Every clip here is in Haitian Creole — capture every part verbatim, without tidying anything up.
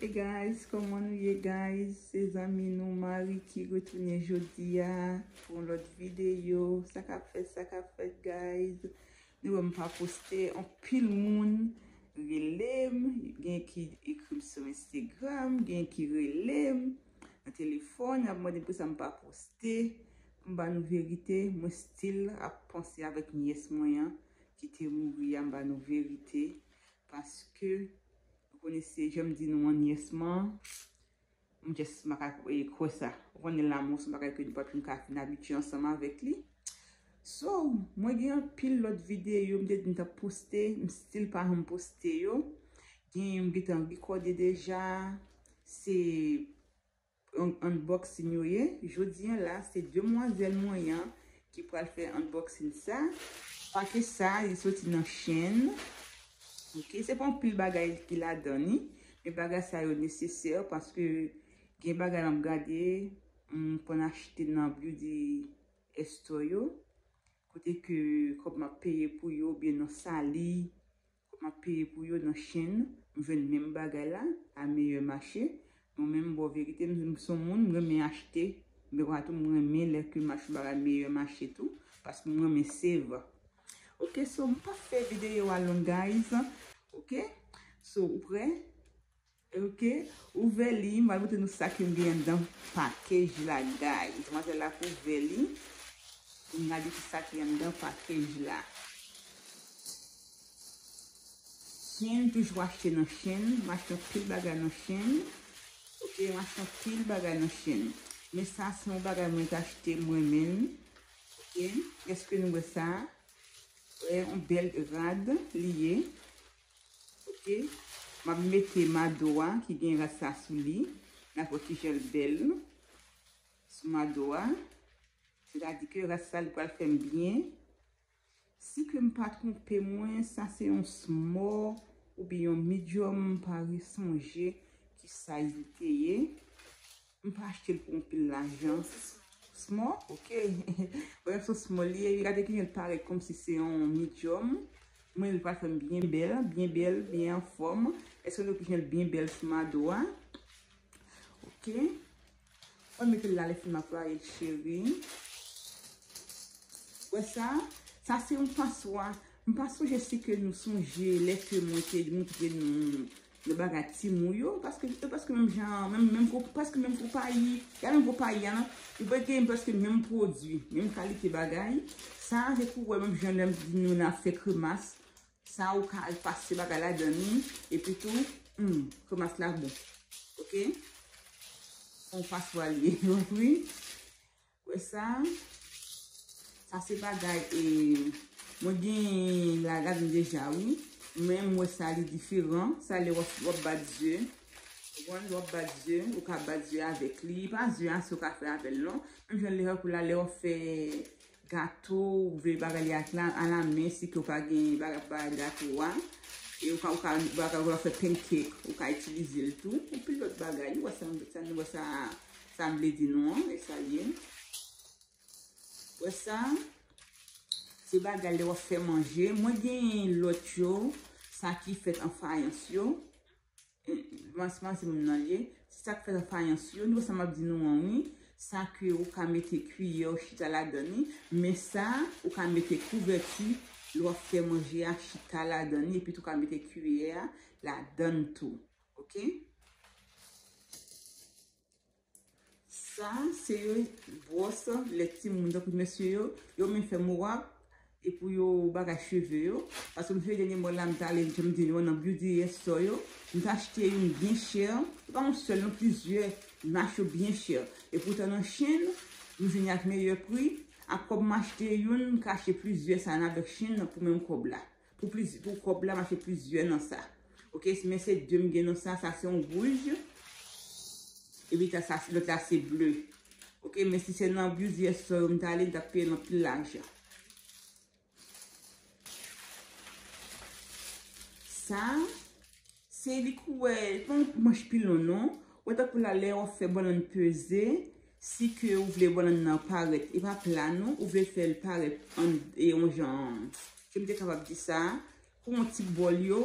Hey guys, kòman nou ye guys? Se zanmi nou Marie ki retounen jodi a pou yon lòt videyo. Sa k ap fèt, sa k ap fèt guys? Nou wè m pa poste, anpil moun rele m, gen ki ekri m sou Instagram, gen ki rele m nan telefòn, y ap mande m poukisa m pa poste. M ba nou verite, mwen still ap panse avèk nyès mwen an ki te mouri a, m ba nou verite. Paske, nou konnen se jan m di nou an nyès mwen, m just pa ka kwè sa. Ou konnen lanmò se yon bagay ke nou pa t ka fin abitye ansanm avèk li. So, mwen gen anpil lòt videyo m te di m t ap poste, m still pa janm poste yo. Gen yo m gentan rekòde deja. Se un- unboxing yo ye. Jodi a la, se demwazèl mwen an ki pral fè unboxing sa. Pake sa, li soti nan Shein. Ok, se pa anpil bagay ki ladan li, men bagay sa yo nesesè paske gen bagay m ap gade, m konn achte nan beauty store yo, kote ke kòb m ap peye pou yo, oubyen nan Sally, kòb m ap peye pou yo nan Shein, m jwenn menm bagay la, a meyè mache. Mwen menm, bon, verite, m, m se yon moun, m renmen achte, men konsa tou, m renmen lè ke m achte bagay meyè mache tou, paske m renmen save. Ok, so, m p ap fè videyo a long, guys. Ok, so, ou prè? Ok, ouvè li, m pral montre nou sa ke m gen anndan package la, guys. Manzè la pou ouvè li, pou n gade ki sa ki anndan package la. Shein, toujou achte nan Shein, m achte anpil bagay nan Shein. Ok, m achte anpil bagay nan Shein. Men sa se yon bagay mwen te achte mwen menm. Ok, èske nou wè sa? Wè, yon bèl rad li ye. Ok, m ap mete mado a ki gen rad sa sou li. N ap wè kijan l bèl sou mado a. Sètadi ke rad sa li pral fè m byen. Si ke m pa twonpe mwen, sa se yon small oubyen yon medium, m pa resonje ki size li te ye. M pa achte l pou anpil lajan. Small, ok. Bon, se small li ye, gade kijan l parèt kòmsi se yon medium. Mwen, li pral fè m byen bèl, byen bèl, byen anfòm. Èske nou kijan l byen bèl sou mado a? Ok. Mwen mete l la lè fim ap rayi l, cheri. Wè sa? Sa se yon paswa. M pa sonje si ke nou sonje lè ke mwen te montre nou, nou bagay timoun yo, paske, paske menm jan, menm, menm, prèske menm konpayi, y a menm konpayi a, non? Yo prèske gen prèske menm pwodui, menm kalite bagay. Sa, se pou wè menm jan lè m di nou n ap fè kremas. Sa ou ka pase bagay ladan li, epi tou, hmm, kremas la bon. Ok? On paswa li ye, wi. Wè sa? Sa se bagay, e, mwen gen la ladan deja, wi. Men mwen sa li diferan. Sa lè w ap, w ap bat ze. Ou konprann? W ap bat ze, ou ka bat ze avèk li. Pa ze a si ou ka fè avè l, non. Menm jan lè w ap, lè w ap fè gato, ou vle bagay li ak la, alamen, si ke w pa gen bagay pou bagay gato a. E ou ka, ou ka, bagay, ou ka fè pancake, ou ka itilize l tou. Anpil lòt bagay. Nou wè sa, sa, nou wè sa, sa m vle di nou an, e sa l ye. Wè sa, se bagay lè w ap fè manje. Mwen gen lòt yo, sa ki fèt an fayans yo. Mas, mas, se moun nan l ye. Se sa k fè fayans yo. Nou wè sa m ap di nou an, wi. Sa ke ou ka mete kiyè w chita ladan li. Men sa, ou ka mete kouvèti lè w ap fè manje a chita ladan li. Epi tou, ou ka mete kiyè a ladan l tou. Ok? Sa, se bwòs lè timoun, tankou mesye yo, yo men fè mowak, e pou yo bagay cheve yo. Paske m sonje dènyèman la, m t ale, jan m di nou an, nan beauty store yo, m t achte youn byen chè. Se pa yon sèl, non, plizyè mach yo byen chè. E poutan nan Shein, m jwenn ak meyè pri. Ak kòb m achte youn, m ka achte plizyè sa nan avèk Shein nan pou menm kòb la. Pou pliz-, pou kòb la, m achte plizyè nan sa. Ok, men se de m gen nan sa, sa se yon wouj. Epi ta sa, lòt la se ble. Ok, men si se nan beauty store yo m t ale, m t ap peye l anpil lajan. Sa, se li kouwè, pa yon manch pilon non. Ou wè tankou la lè w ap fè bannann peze, si ke ou vle bannann nan parèt, e pa pla non, ou vle fè l parèt an, e yon jan, ke m te kapab di sa, kou yon ti bòl yo,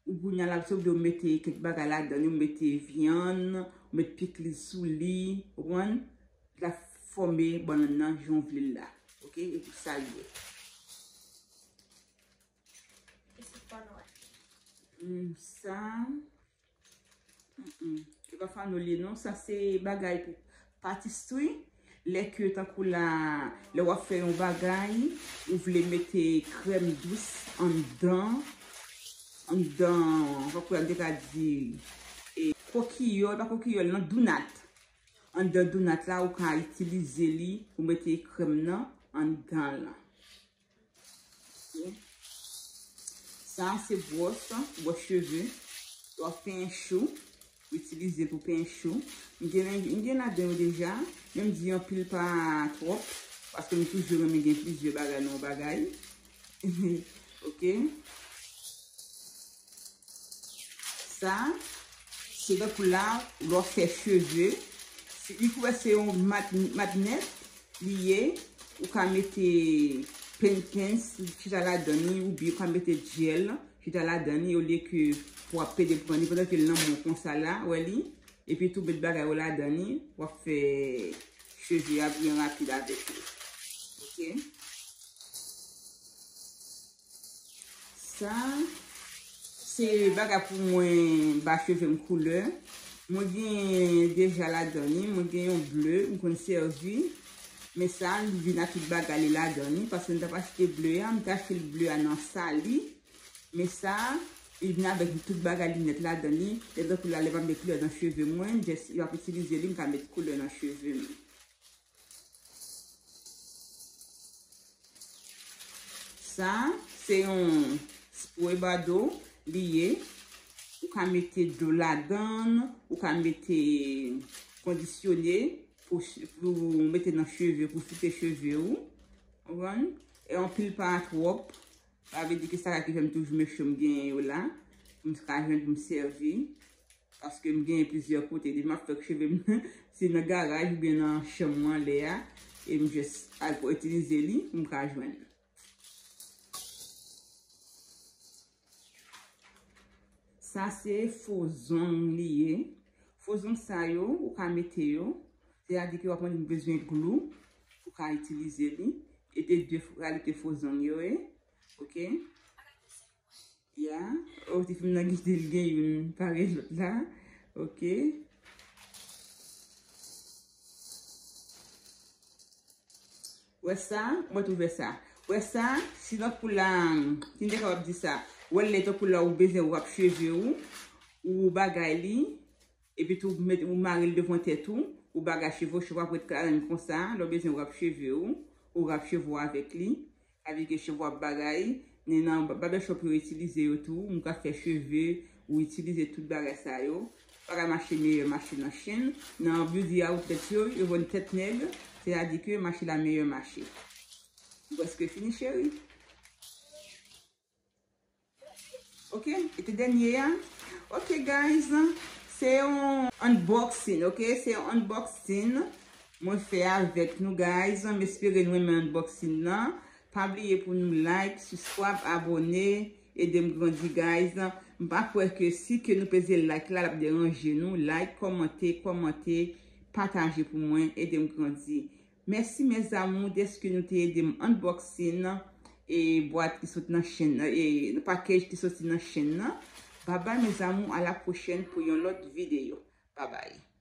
Ou kounye a la, si w vle w mete kèk bagay ladan li, ou mete vyann, ou met pikliz sou li, ou konprann? L ap fòme bannann nan jan w vle l la. Oke? E pou sa l ye. Mm, sa. Mm-mm. E pa fano li non, sa se bagay pou patistri. Lè ke tankou la, lè w ap fè yon bagay, ou vle mete krèm dous anndan, anndan, tankou la, m te ka di, e, kokiyòl, pa kokiyòl, non, dounat. Anndan dounat la, ou ka itilize li pou mete krèm nan anndan lan. Ok. Sa se bwòs, bwòs cheve. W ap penyen chou. Itilize pou penyen chou. M gen, m gen ladan yo deja. Men m di anpil pa twòp. Paske m toujou renmen gen plizyè bagay nan yon bagay. Ok. Sa, se tankou la, lè w fè cheve. Se, li kwè se yon mat-, matnèt li ye. Ou ka mete pen-, pens chita ladan li, oubyen ou ka mete jèl chita ladan li, olye ke w ap pede pran li pandan ke l nan men w konsa la, wè li. Epi tou met bagay ou ladan li, w ap fè cheve a byen rapid avèk li. Ok? Sa, se bagay pou mwen ba cheve m koulè. Mwen gen deja ladan li, mwen gen yon ble, m konn sèvi. Men sa, li vin ak tout bagay li ladan li, paske m t ap achte ble a, m te achte ble a nan Sali. Men sa, li vin avèk tout bagay li nèt ladan li. Lè tankou la, lè m ap met koulè nan cheve mwen, m just, m ap itilize li, m ka met koulè nan cheve m. Sa, se yon spray bado li ye. Ou ka mete dlo ladan, ou ka mete kondisyone pou, pou mete nan cheve, pou soute cheve ou. Ou konprann? E anpil pa twòp. Sa vle di ke sa ki fè m toujou met cho m genyen yo la. Pou m ka jwenn pou m sèvi. Paske m genyen plizyè kote. Depi m ap fè cheve m, se nan garaj oubyen nan chanm mwen anlè a. E m just al pou itilize li, m ka jwenn. Sa se fo zong li ye. Fo zong sa yo, ou ka mete yo. Sètadi ke w ap mande m bezwen glou, ou ka itilize li. E de de kalite fo zong yo ye. Ok? Ya. Oh, ti fi m nan kite l gen youn parèy lòt la. Ok. Wè sa, mwen tou wè sa. Wè sa, si tankou la, ki m te kapab di sa. Wè lè tankou la ou bezwen wrap cheve ou, ou bagay li, epi tou ou met, ou mare l devan tèt ou, ou bagay cheve ou, cheve w ap ret karenn konsa, lè w bezwen wrap cheve ou, ou wrap cheve w avèk li. Sa vle di ke cheve w ap bagay, men nan barbershop yo itilize yo tou, moun ka fè cheve, ou itilize tout bagay sa yo. Bagay mache meyè mache nan Chine. Nan beauty outlet yo, yo vann tèt nèg, sètadi ke mache la meyè mache. M prèske fini, cheri. Ok, e te dènye a. Ok, guys, se yon unboxing, ok? Se yon unboxing mwen fè avèk nou, guys. M espere nou renmen unboxing nan. Pa bliye pou nou like, subscribe, abòne, ede m grandi, guys. M pa kwè ke si ke nou peze like la, l ap deranje nou. Like, kòmante, kòmante, pataje pou mwen, ede m grandi. Mèsi, mes amours, dèske nou te ede m unboxing e bwat ki sot nan Chine nan, e package ki soti nan Chine nan. Bye bye, mes amours, à la prochaine pou yon lòt videyo. Bye bye.